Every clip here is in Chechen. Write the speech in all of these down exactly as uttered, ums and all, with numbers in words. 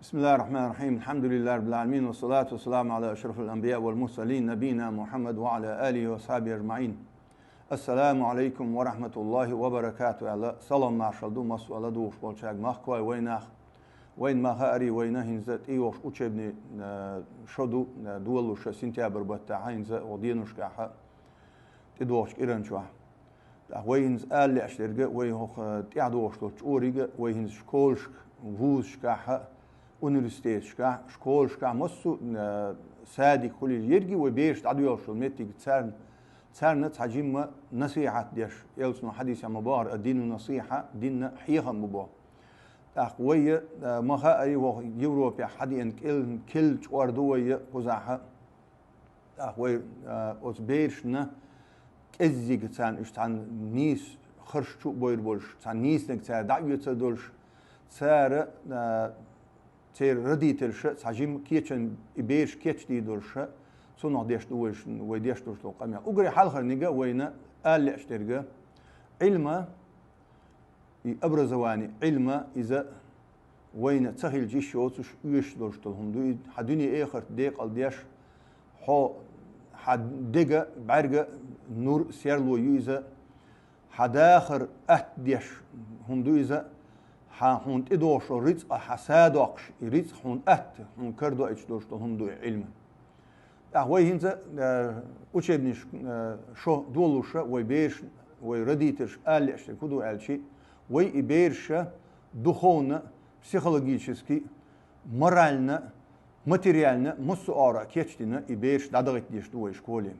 بسم الله الرحمن الرحيم. الحمد لله رب العالمين، والصلاة والسلام على أشرف الأنبياء والمرسلين، نبينا محمد وعلى آله وأصحابه أجمعين. السلام عليكم ورحمة الله وبركاته. Аьлла, салам маршал ду массо а ладугӀуш болчаьрга, махкой вайнах. Вайна ма хаъара, вайна хӀинца тӀейогӀуш учебный, э, шо ду, э, долалуш сентябрь баттахь, хӀинца оха деношкахь тӀедогӀучу кӀиранчохь. ТӀаккха вай хӀинца ала лаьаш дерг, вай хӀокху тӀаьхьадогӀуш долчу чкъурига, вай хӀинца школашка, вузашкахь, университеташкахь, школашкахь, массо а, э, садик хуьлийла ерриге вай бераш дӀадоьлхуш долу меттиг царна, царна цхьа жимма насихьат деш, элчано хьадисехь ма бохура: «Ад-дину насихьа», динна хьехам бу боху. ТӀаккха вай, э, ма хаъара, вай Европехь хьадеана кӀел-, кӀел чкъор ду вай кхузахь. ТӀаккха вай, а, оцу берашна кӀеззига царна уьш цхьана нийса харш чу а бойр болуш, цхьана нийсаниг цара дӀа а оьцур долуш, цара, а, церан родительша цхьа жима кечам и бераш кечдийр долуша, цунах деш ду вай, вай деш долуш долу къамел. Уггаре хьалхарниг а вайна ала лаьаш дерг, Ӏилма, и образование, Ӏилма, иза вайна ца хилча йиш йоцуш, оьшуш долуш долу хӀума ду. И хьан дуьне-эхарт декъал деш, хьо, хьан дега, бӀаьрга нур, серло ю иза, хьан дахар атта деш хӀума ду иза, хьан хьуна тӀедогӀуш долу рицкъа хьан садоккхуш, и рицкъа хьуна атта, хьуна карадоуьйтуш долуш долу хӀума ду и Ӏилма. ТӀаккха вай хӀинца, э, учебниш, э, шо долалуша, вай бераш, вай родительш ала лаьаш дерг хӀун ду аьлчи, вай и бераша духовно, психологически, морально, материально массо а агӀора кечдина и бераш дӀадахийта деш ду вай школе.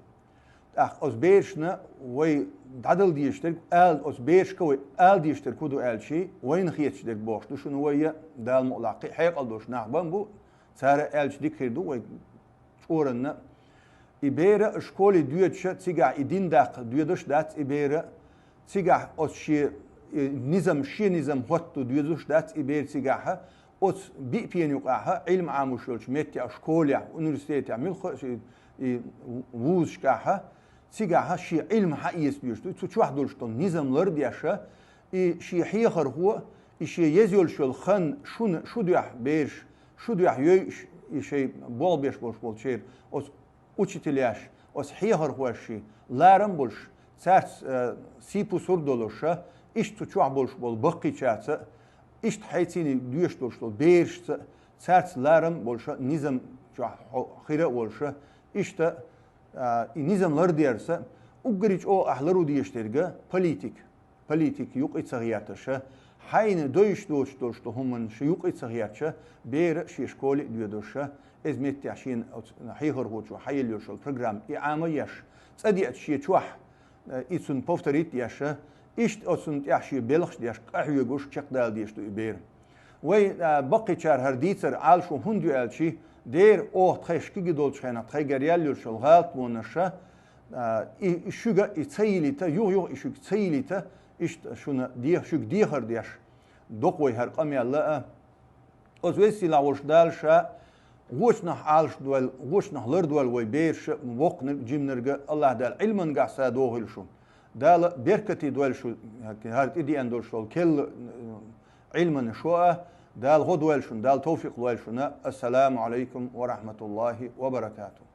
ТӀаккха оцу берашна вай дӀадала дезаш дерг, ала, оцу берашка вай ала дезаш дерг хӀун ду аьлчи, вайна хеташ дерг бохуш ду шуна вай, Дала мукъ лахь, кхин а хьекъал долуш нах бан бу, цара аьлча дика хир ду вай чкъуранна. И бер а школе доьдуша, цигахь и дин даккха доьдуш дац и бер а, цигахь оцу шен, и низам, шен низам хӀотто доьдуш дац и бер цигахь, оцу биъ пен юкъахь, Ӏилма Ӏамош йолчу меттехь, школехь, университетехь, муьлхха а ши-, и вузашкахь, цигахь шен Ӏилма хьаэца доьдуш ду, цу чохь долуш долу низам лардеш, и шен хьехархо, и шен еза йолуш йолу хан шуна, шу дуьхьа бераш, шу дуьхьа йойуш, и шайн болх беш болуш болчеран оцу учителяш, оцу хьехархошший ларам а болуш, цаьрца, э, сий-пусар а долуш, иштта цу чохь болуш болу баккхийчаьрца, иштта хьайцийний доьшуш долуш долу берашца, цаьрца ларам а болуш, низам чохь хьо-, хир а волуш, иштта, а, и низам лардерца, уггаре чӀогӀа ахь лару дезаш дерг политик. Политика юкъа ца гӀерташ, хьайна дойуш доцуш долуш долу хӀуманаш юкъа ца гӀерташ, бер а шен школе а доьдуш, иза меттехь шена оцу хьехархочо хьаелла йолуш йолу программа и Ӏама а еш, цӀа деъча шен чохь, э, и цунна повторить а еш, иштта оцунна тӀехь шен белхаш а деш, къахьоьгуш, чекхдала дезаш ду и бер. Вай, а, баккхийчара хӀара дийцар Ӏалашо хӀунда ю аьлчи, дера оха тхайн шкиге долчу хенахь тхайгара яьлла йолуш йолу гӀалатонаш, а, и, и шуьга и ца йилийта, юха-юха и шуьга ца йилийта, иштта шуна де-, шуьга дехар деш, доккху вай хӀара къамел а. Оцу веза-сийлахь волуш Дала ша вочунах Ӏалашдойла, вочунах лардойла вай бераш а, воккханиг а, жиманиг а, АллахӀ Дала Ӏилманехь садохийла шу. Дала беркате дойла шу, хӀара тӀедеана долуш долу керла, э, Ӏилманан шо а, Дала гӀо дойла шуна, Дала тавфикъ лойла шуна. Ассаламу Ӏалайкум ва рахьматуллахӀи ва баракатухӀ.